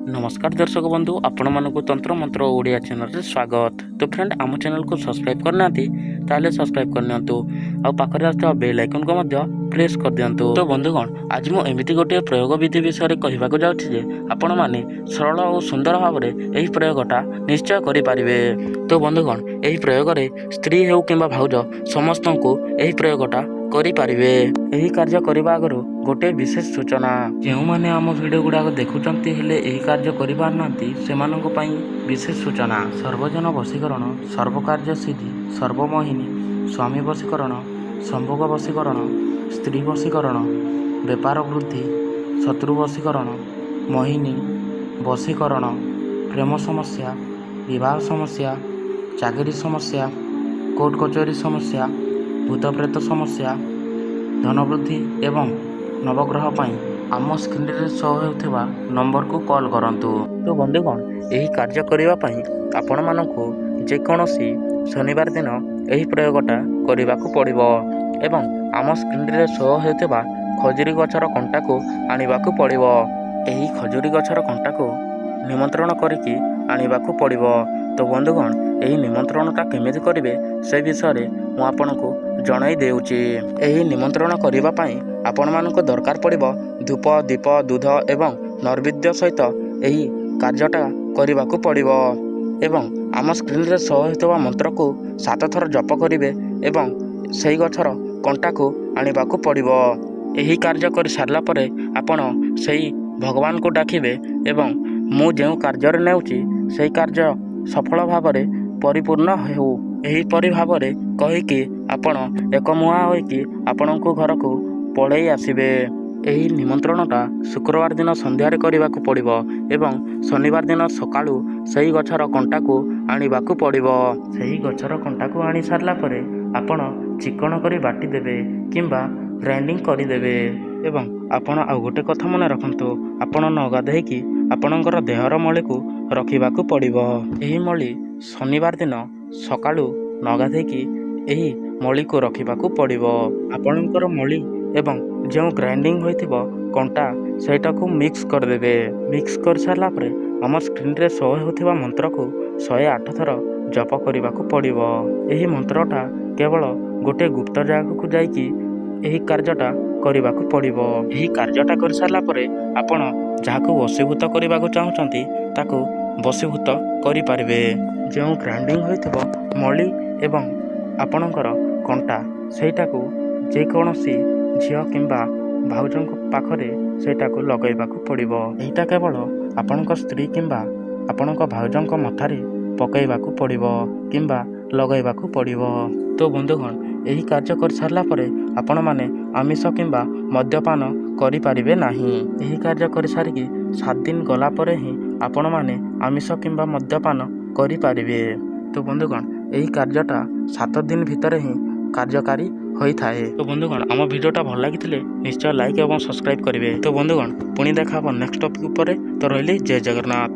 ନମସ୍କାର ଦର୍ଶକ ବନ୍ଧୁ, ଆପଣମାନଙ୍କୁ ତନ୍ତ୍ର ମନ୍ତ୍ର ଓଡ଼ିଆ ଚ୍ୟାନେଲରେ ସ୍ୱାଗତ। ତ ଫ୍ରେଣ୍ଡ, ଆମ ଚ୍ୟାନେଲକୁ ସବସ୍କ୍ରାଇବ୍ କରିନାହାନ୍ତି, ତାହେଲେ ସବସ୍କ୍ରାଇବ୍ କରିନିଅନ୍ତୁ ଆଉ ପାଖରେ ଆସୁଥିବା ବେଲ୍ ଆଇକନ୍କୁ ମଧ୍ୟ ପ୍ରେସ୍ କରିଦିଅନ୍ତୁ। ତ ବନ୍ଧୁଗଣ, ଆଜି ମୁଁ ଏମିତି ଗୋଟିଏ ପ୍ରୟୋଗ ବିଧି ବିଷୟରେ କହିବାକୁ ଯାଉଛି ଯେ ଆପଣମାନେ ସରଳ ଓ ସୁନ୍ଦର ଭାବରେ ଏହି ପ୍ରୟୋଗଟା ନିଶ୍ଚୟ କରିପାରିବେ। ତ ବନ୍ଧୁଗଣ, ଏହି ପ୍ରୟୋଗରେ ସ୍ତ୍ରୀ ହେଉ କିମ୍ବା ଭାଉଜ, ସମସ୍ତଙ୍କୁ ଏହି ପ୍ରୟୋଗଟା କରିପାରିବେ। ଏହି କାର୍ଯ୍ୟ କରିବା ଆଗରୁ ଗୋଟିଏ ବିଶେଷ ସୂଚନା। ଯେଉଁମାନେ ଆମ ଭିଡ଼ିଓ ଗୁଡ଼ାକ ଦେଖୁଛନ୍ତି, ହେଲେ ଏହି କାର୍ଯ୍ୟ କରିପାରୁନାହାନ୍ତି, ସେମାନଙ୍କ ପାଇଁ ବିଶେଷ ସୂଚନା। ସର୍ବଜନ ବଶୀକରଣ, ସର୍ବକାର୍ଯ୍ୟ ସିଦ୍ଧି, ସର୍ବମୋହିନୀ, ସ୍ୱାମୀ ବଶୀକରଣ, ସମ୍ଭୋଗ ବଶୀକରଣ, ସ୍ତ୍ରୀ ବଶୀକରଣ, ବେପାର ବୃଦ୍ଧି, ଶତ୍ରୁ ବଶୀକରଣ, ମୋହିନୀ ବଶୀକରଣ, ପ୍ରେମ ସମସ୍ୟା, ବିବାହ ସମସ୍ୟା, ଚାକିରି ସମସ୍ୟା, କୋର୍ଟ କଚେରୀ ସମସ୍ୟା, ଭୂତପ୍ରେତ ସମସ୍ୟା, ଧନବୃଦ୍ଧି ଏବଂ ନବଗ୍ରହ ପାଇଁ ଆମ ସ୍କ୍ରିନରେ ଶୋ ହେଉଥିବା ନମ୍ବରକୁ କଲ୍ କରନ୍ତୁ। ତ ବନ୍ଧୁଗଣ, ଏହି କାର୍ଯ୍ୟ କରିବା ପାଇଁ ଆପଣମାନଙ୍କୁ ଯେକୌଣସି ଶନିବାର ଦିନ ଏହି ପ୍ରୟୋଗଟା କରିବାକୁ ପଡ଼ିବ ଏବଂ ଆମ ସ୍କ୍ରିନରେ ଶୋ ହେଉଥିବା ଖଜୁରୀ ଗଛର କଣ୍ଟାକୁ ଆଣିବାକୁ ପଡ଼ିବ। ଏହି ଖଜୁରୀ ଗଛର କଣ୍ଟାକୁ ନିମନ୍ତ୍ରଣ କରିକି ଆଣିବାକୁ ପଡ଼ିବ। ତ ବନ୍ଧୁଗଣ, ଏହି ନିମନ୍ତ୍ରଣଟା କେମିତି କରିବେ, ସେ ବିଷୟରେ ମୁଁ ଆପଣଙ୍କୁ ଜଣାଇ ଦେଉଛି। ଏହି ନିମନ୍ତ୍ରଣ କରିବା ପାଇଁ ଆପଣମାନଙ୍କୁ ଦରକାର ପଡ଼ିବ ଧୂପ, ଦୀପ, ଦୁଧ ଏବଂ ନୈବେଦ୍ୟ ସହିତ ଏହି କାର୍ଯ୍ୟଟା କରିବାକୁ ପଡ଼ିବ ଏବଂ ଆମ ସ୍କ୍ରିନରେ ଶୋ ହେଉଥିବା ମନ୍ତ୍ରକୁ ସାତ ଥର ଜପ କରିବେ ଏବଂ ସେହି ଗଛର କଣ୍ଟାକୁ ଆଣିବାକୁ ପଡ଼ିବ। ଏହି କାର୍ଯ୍ୟ କରି ସାରିଲା ପରେ ଆପଣ ସେଇ ଭଗବାନଙ୍କୁ ଡାକିବେ ଏବଂ ମୁଁ ଯେଉଁ କାର୍ଯ୍ୟରେ ନେଉଛି, ସେହି କାର୍ଯ୍ୟ ସଫଳ ଭାବରେ ପରିପୂର୍ଣ୍ଣ ହେଉ, ଏହିପରି ଭାବରେ କହିକି ଆପଣ ଏକମୁହାଁ ହୋଇକି ଆପଣଙ୍କୁ ଘରକୁ ପଳେଇ ଆସିବେ। ଏହି ନିମନ୍ତ୍ରଣଟା ଶୁକ୍ରବାର ଦିନ ସନ୍ଧ୍ୟାରେ କରିବାକୁ ପଡ଼ିବ ଏବଂ ଶନିବାର ଦିନ ସକାଳୁ ସେହି ଗଛର କଣ୍ଟାକୁ ଆଣିବାକୁ ପଡ଼ିବ। ସେହି ଗଛର କଣ୍ଟାକୁ ଆଣି ସାରିଲା ପରେ ଆପଣ ଚିକଣ କରି ବାଟି ଦେବେ କିମ୍ବା ଗ୍ରାଇଣ୍ଡିଙ୍ଗ କରିଦେବେ। ଏବଂ ଆପଣ ଆଉ ଗୋଟେ କଥା ମନେ ରଖନ୍ତୁ, ଆପଣ ନ ଗାଧେଇକି ଆପଣଙ୍କର ଦେହର ମଳିକୁ ରଖିବାକୁ ପଡ଼ିବ। ଏହି ମଳି ଶନିବାର ଦିନ ସକାଳୁ ନ ଗାଧେଇକି ଏହି ମଳିକୁ ରଖିବାକୁ ପଡ଼ିବ। ଆପଣଙ୍କର ମଳି ଏବଂ ଯେଉଁ ଗ୍ରାଇଣ୍ଡିଙ୍ଗ ହୋଇଥିବ କଣ୍ଟା, ସେଇଟାକୁ ମିକ୍ସ କରିଦେବେ। ମିକ୍ସ କରିସାରିଲା ପରେ ଆମ ସ୍କ୍ରିନରେ ଶୋ ହେଉଥିବା ମନ୍ତ୍ରକୁ 108 ଥର ଜପ କରିବାକୁ ପଡ଼ିବ। ଏହି ମନ୍ତ୍ରଟା କେବଳ ଗୋଟିଏ ଗୁପ୍ତ ଜାଗାକୁ ଯାଇକି ଏହି କାର୍ଯ୍ୟଟା କରିବାକୁ ପଡ଼ିବ। ଏହି କାର୍ଯ୍ୟଟା କରିସାରିଲା ପରେ ଆପଣ ଯାହାକୁ ବଶୀଭୂତ କରିବାକୁ ଚାହୁଁଛନ୍ତି, ତାକୁ ବଶୀଭୂତ କରିପାରିବେ। ଯେଉଁ ଗ୍ରାଇଣ୍ଡିଙ୍ଗ ହୋଇଥିବ ମଳି ଏବଂ ଆପଣଙ୍କର କଣ୍ଟା, ସେଇଟାକୁ ଯେକୌଣସି ଝିଅ କିମ୍ବା ଭାଉଜଙ୍କ ପାଖରେ ସେଇଟାକୁ ଲଗାଇବାକୁ ପଡ଼ିବ। ଏଇଟା କେବଳ ଆପଣଙ୍କ ସ୍ତ୍ରୀ କିମ୍ବା ଆପଣଙ୍କ ଭାଉଜଙ୍କ ମଥାରେ ପକାଇବାକୁ ପଡ଼ିବ କିମ୍ବା ଲଗାଇବାକୁ ପଡ଼ିବ। ତ ବନ୍ଧୁଗଣ, ଏହି କାର୍ଯ୍ୟ କରିସାରିଲା ପରେ ଆପଣମାନେ ଆମିଷ କିମ୍ବା ମଦ୍ୟପାନ କରିପାରିବେ ନାହିଁ। ଏହି କାର୍ଯ୍ୟ କରିସାରିକି 7 ଦିନ ଗଲା ପରେ ହିଁ ଆପଣମାନେ ଆମିଷ କିମ୍ବା ମଦ୍ୟପାନ କରିପାରିବେ। ତ ବନ୍ଧୁଗଣ, ଏହି କାର୍ଯ୍ୟଟା 7 ଦିନ ଭିତରେ ହିଁ କାର୍ଯ୍ୟକାରୀ ହୋଇଥାଏ। ତ ବନ୍ଧୁଗଣ, ଆମ ଭିଡ଼ିଓଟା ଭଲ ଲାଗିଥିଲେ ନିଶ୍ଚୟ ଲାଇକ୍ ଏବଂ ସବସ୍କ୍ରାଇବ୍ କରିବେ। ତ ବନ୍ଧୁଗଣ, ପୁଣି ଦେଖା ହେବ ନେକ୍ସଟ ଟପିକ୍ ଉପରେ। ତ ରହିଲି, ଜୟ ଜଗନ୍ନାଥ।